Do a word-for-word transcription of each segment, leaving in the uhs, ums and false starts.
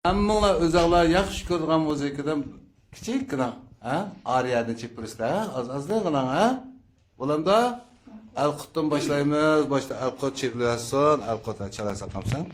ھەممىڭلار ئۆزۈڭلار ياخشى كۆرىدىغان مۇزىكىدىن كىچىككىنە، ھە؟ ئارىيەدىن چېلىپ بېرىسىلەر، ھە؟ ئاز-ئازلا قىلىڭ، ھە؟ بولامدۇ؟ ئەلقۇتتىن باشلايمىز. باشتا ئەلقۇت چېلىۋەرسۇن. ئەلقۇت، ھە، چالا ساقامسەن.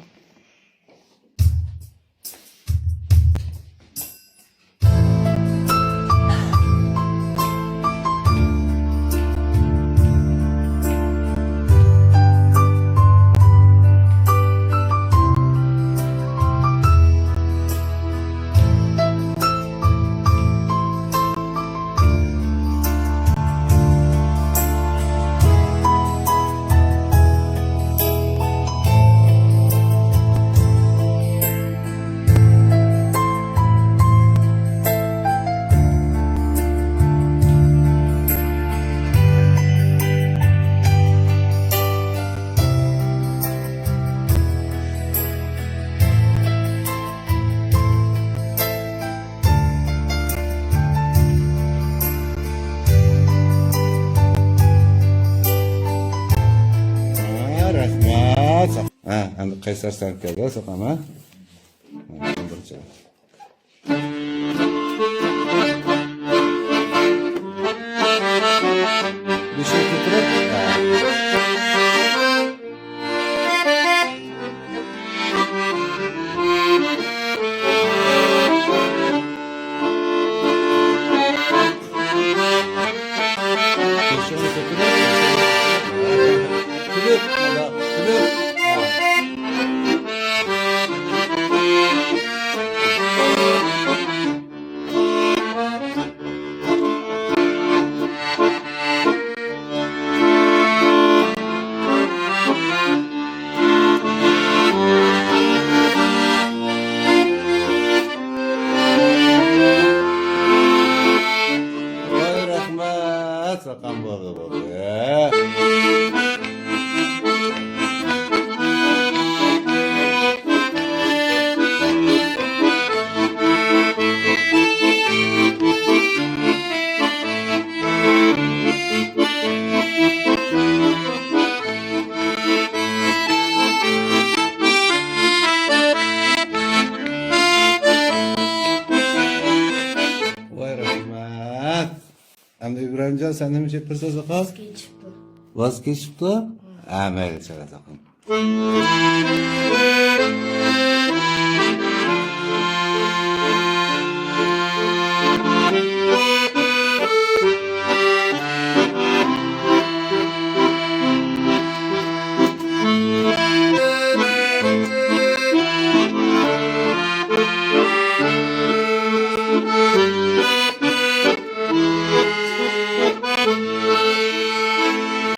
ھە، رەھمەت. ھە، ئەمدى قەيسەر سەن كەلدى، ساقام، ھە؟ ھە، بىرچە. بېشىنى كۆتۈرۈپ. بېشىنى كۆتۈرۈپ. كۈلۈپ، مانا، كۈلۈپ. ۋاي، رەھمەت، ساقام بولدى، بولدى. ۋاي، رەھمەت. ئەمدى ئىبراھىمجان، سەن نېمە چېلىپ بېرىسەن، ساقال؟ ۋاز كېچىپتۇ. ۋاز كېچىپتۇ؟ ھە، مەيلى، چالە، ساقال.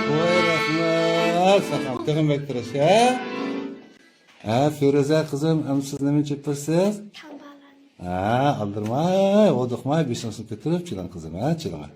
ۋاي، رەھمەت، ساقام، تېخىمۇ بەك تىرىشچان، ھە؟ ھە، فىرۇزە قىزىم، ئەمدى سىز نېمە چېلىپ بېرىسىز؟ تامبالانى. ھە، ئالدىرىماي، ھودۇقماي، بېشىڭىزنى كۆتۈرۈپ چېلىڭ، قىزىم، ھە، چېلىڭ. ھە،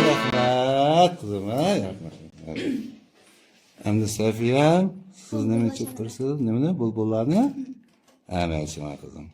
رەھمەت، قىزىم، ھە، رەھمەت. ئەمدى سەفىيە، سىز نېمىنى چېلىپ بېرىسىز؟ نېمىنى؟ بۇلبۇللارنى؟ ھە، مەيلى، شۇڭا قىزىم.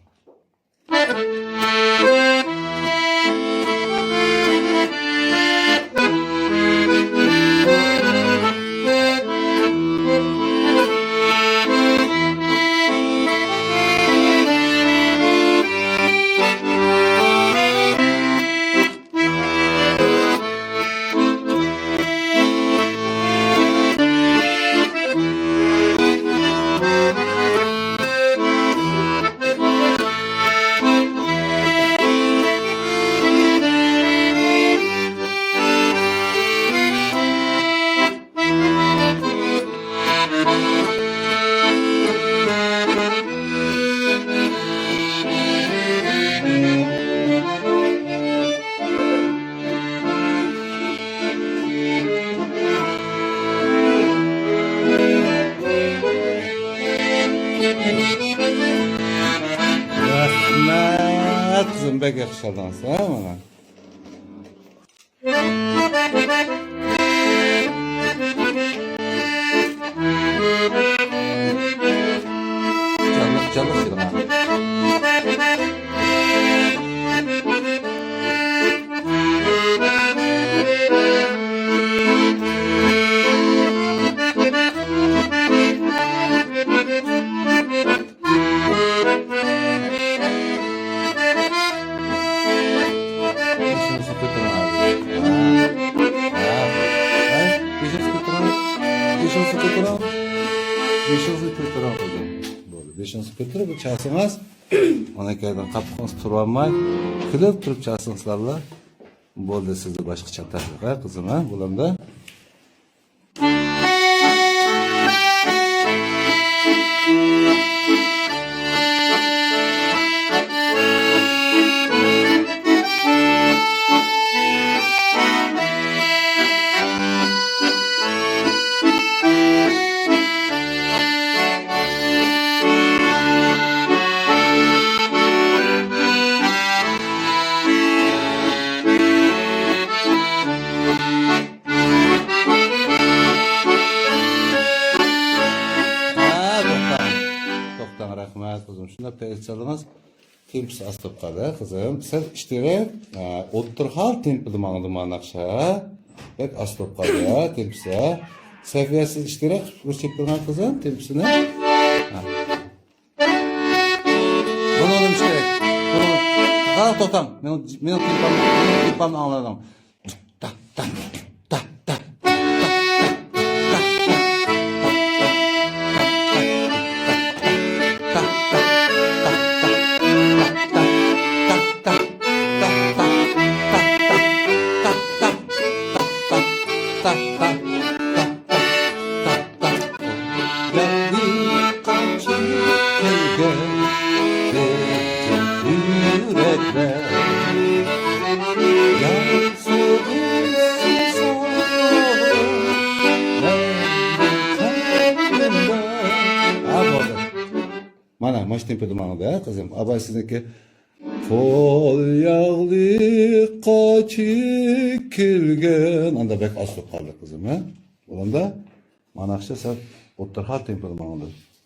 قىزىم، بەك ياخشى چالدىڭىز، ھە، مانا. جانلىق، جانلىق چېلىڭ. بېشىڭىزنى كۆتۈرۈڭ ھازىر. ھە. ھە. ھە. بېشىڭىزنى كۆتۈرۈڭ. بېشىڭىزنى كۆتۈرۈڭ. بېشىڭىزنى كۆتۈرۈڭ، قىزىم. بولدى. بېشىڭىزنى كۆتۈرۈپ چالسىڭىز، ئۇنىڭ كەينىدىن قاپىقىڭىز تۇرۇۋالماي، كۈلۈپ تۇرۇپ چالسىڭىزلارلا، بولدى، سىزدە باشقا چاتاق يوق، ھە، قىزىم، ھە، بولامدۇ؟ ھە، توختاڭ. توختاڭ، رەھمەت، قىزىم. شۇنداق پەيز چالدىڭىز. تېمپىسى ئاز بولۇپ قالدى، ھە، قىزىم. سەل ئىشتىرەك، ھە، ئوتتۇرا خال تېمپىدا ماڭدى ما ناخشا. بەك ئاز بولۇپ قالدى، ھە، تېمپىسى، ھە. سەفىيە، سىز ئىشتىرەك، بىر چېكىپ بېرىڭ، قىزىم، تېمپىسىنى. ھە. بۇنىڭدىن ئىشتىرەك. بۇنىڭ، ھە، توختاڭ. مېنىڭ، مېنىڭ تېمپام، مېنىڭ تېمپامنى ئاڭلاۋېلىڭ. ياقلىق قاچىپ كەلگەن بىر يۈرەكلەر. يارسىغىسى سالدىم مەن قەلبىمدە. ھە، بولدى. مانا، ماش تېمپىدا ماڭدى، ھە، قىزىم. ئاۋاي سىزنىڭكى. قول ياغلىق قاچىپ كەلگەن. ئاندا بەك ئاز بولۇپ قالدى، قىزىم، ھە؟ بولامدا؟ مانا ناخشا سەل ئوتتۇرا خال تېمپىدا ماڭىدۇ.